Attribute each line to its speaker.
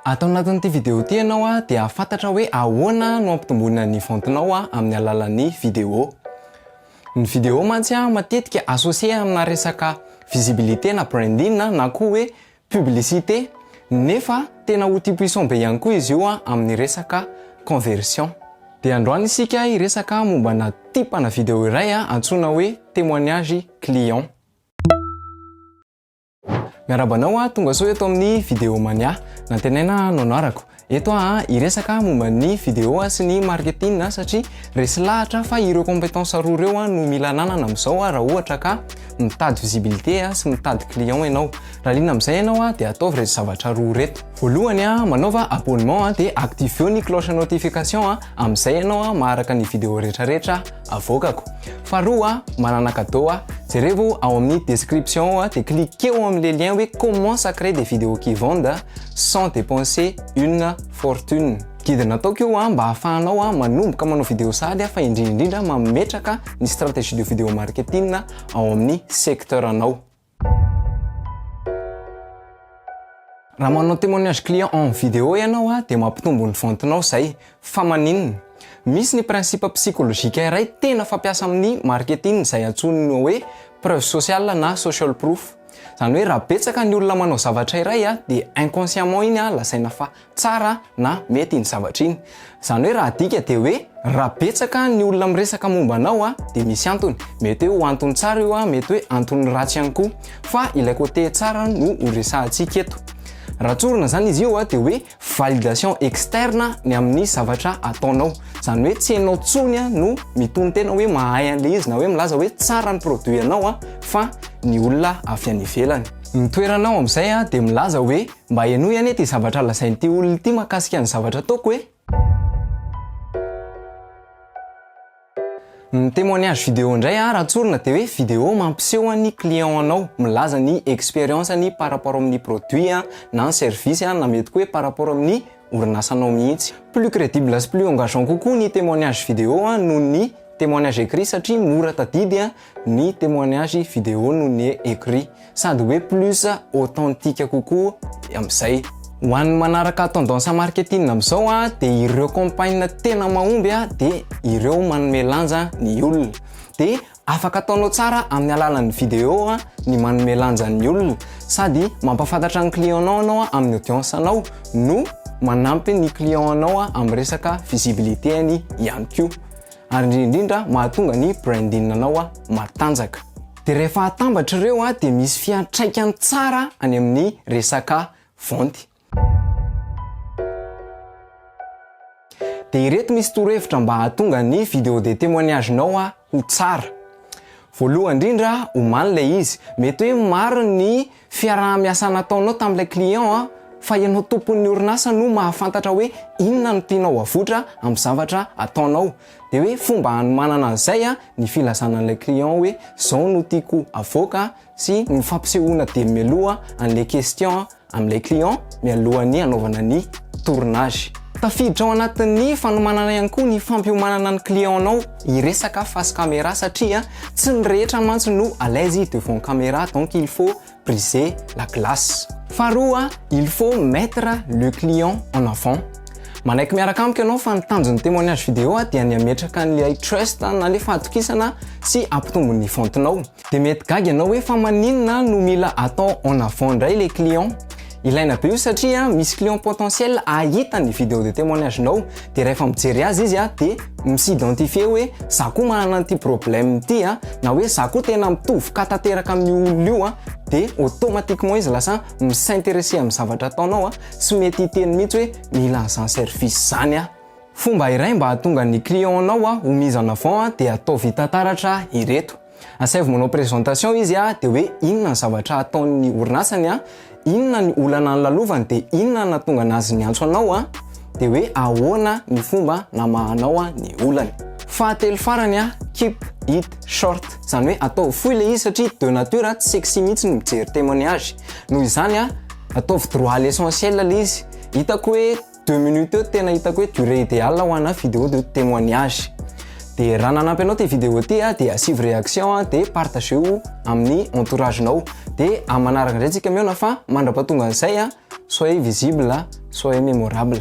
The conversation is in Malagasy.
Speaker 1: Ato anatin'ity vidéo ity ianao dia hahafantatra hoe ahoana no hampitomboina ny vente-nao amin'ny alalan'ny vidéo. Ny vidéo mantsy matetika associé amina resaka visibilité na branding na koa hoe publicité nefa tena outil puissant be ihany koa izy io amin'ny resaka conversion. Dia androany isika hiresaka mombana type-na vidéo iray antsoina hoe témoignage client. Miarahaba anao aho, tonga soa eto amin'ny Vidéo Mania. Nantenaina no anarako. Eto aho hiresaka momba ny vidéo sy ny marketing satria resy lahatra fa ireo compétences roa ireo no mila ananana amin'izao raha ohatra ka mitady visibilité sy mitady client ianao. Raha liana amin'izay ianao dia ataovy ireto zavatra roa ireto. Voalohany, manaova abonnement dia activeo ny cloche notification amin'izay ianao maharaka ny vidéo rehetrarehetra avoakako. Faharoa, manana cadeau aho. Jerevo ao amin'ny description ao dia cliqueo amin'ilay lien hoe comment ça crée des vidéos qui vendent sans dépenser une fortune. Guide nataoko io mba ahafahanao manomboka manao vidéo sahady fa indrindra indrindra mametraka ny stratégie de vidéo marketing ao amin'ny secteur anao. Raha manao témoignage client en vidéo ianao dia mampitombo ny vente-nao izay. Fa maninona? Misy ny principe psychologique iray tena fampiasa amin'ny marketing izay antsoiny hoe preuve sociale na social proof. Izany hoe raha betsaka ny olona manao zavatra iray dia inconsciemment iny lazaina fa tsara na mety iny zavatra iny. Izany hoe raha adika dia hoe raha betsaka ny olona miresaka momba anao dia misy antony. Mety hoe ho antony tsara io, mety hoe antony ratsy ihany koa. Fa ilay côté tsara no ho resahantsika eto. Raha tsorina izany izy io dia hoe validation externe ny amin'ny zavatra ataonao. Izany hoe tsy ianao intsony no mitonon-tena hoe mahay an'ilay izy na hoe milaza hoe tsara ny produit anao fa ny olona avy any ivelany. Ny toeranao amin'izay dia milaza hoe Mba henoy anie ity zavatra lazain'ity olona ity mahakasika ny zavatra ataoko e! Ny témoignage vidéo indray a, raha tsorina dia hoe vidéo mampiseho ny client anao, milaza ny expérience-ny par rapport amin'ny produit na ny service na mety koa hoe par rapport amin'ny orinasanao mihitsy. Plus crédible sy plus engageant kokoa ny témoignage vidéo noho ny témoignage écrit satria mora tadidy ny témoignage vidéo noho ny écrit sady hoe plus authentique kokoa amin'izay. Ho an'ny manaraka tendance marketing amin'izao dia ireo campagne tena mahomby dia ireo manome lanja ny olona. Dia afaka ataonao tsara amin'ny alalan'ny vidéo ny manome lanja ny olona sady mampahafantatra ny client-nao anao amin'ny audience-nao no manampy ny client-nao amin'ny resaka visibilité-ny ihany koa. Ary indrindra indrindra mahatonga ny branding anao matanjaka. Dia rehefa atambatra ireo dia misy fiantraikany tsara any amin'ny resaka vente. Dia ireto misy torohevitra mba hahatonga ny vidéo de témoignage-nao ho tsara. Voalohany indrindra, omano ilay izy. Mety hoe maro ny fiaraha-miasa nataonao tamin'ilay client fa ianao tompon'ny orinasa no mahafantatra hoe inona no tianao avoitra amin'ny zavatra ataonao. Dia hoe fomba hanomanana an'izay ny filazana an'ilay client hoe izao no tiako avoaka sy ny fampisehoana dieny mialoha an'ilay question amin'ilay client mialohan'ny hanaovana ny tournage. Tafiditra ao anatin'ny fanomanana ihany koa ny fampiomanana ny client-nao hiresaka face caméra satria tsy ny rehetra mantsy no à l'aise devant caméra donc il faut briser la glace. Faharoa, il faut mettre le client en avant. Manaiky miaraka amiko ianao fa ny tanjon'ny témoignage vidéo dia ny hametraka an'ilay trust na ilay fahatokisana sy hampitombo ny vente-nao. Dia mety gaga ianao hoe fa maninona no mila atao en avant indray ilay client? Ilaina be io satria misy client potentiel ahita ny vidéo de témoignage-nao dia rehefa mijery azy izy dia mi-s'identifier hoe za koa manana an'ity problème ity na hoe za koa tena mitovy cas tanteraka amin'io olona io dia automatiquement izy lasa mi-s'intéresser amin'ny zavatra ataonao sy mety hiteny mihitsy hoe mila an'izany service izany aho. Fomba iray mba hahatonga ny client-nao ho mise en avant dia ataovy hita taratra ireto. Asaivo manao présentation izy dia hoe inona ny zavatra ataon'ny orinasany, inona ny olana nolalovany dia inona no nahatonga anazy niantso anao dia hoe ahoana ny fomba namahanao ny olany. Fahatelo farany, keep it short, izany hoe ataovy fohy ilay izy satria de nature tsy sexy mihitsy ny mijery témoignage, noho izany ataovy droit à l'essentiel ilay izy, hitako hoe 2 minutes eo tena hitako hoe durée idéale ho ana vidéo de témoignage. De raha nanampy anao ty vidéo ty dia asivo réaction de partageo amin'ny entourage-nao. De amin'ny manaraka indray tsika mihaona fa mandra-pahatonga an'izay. Soyez visible, soyez mémorable.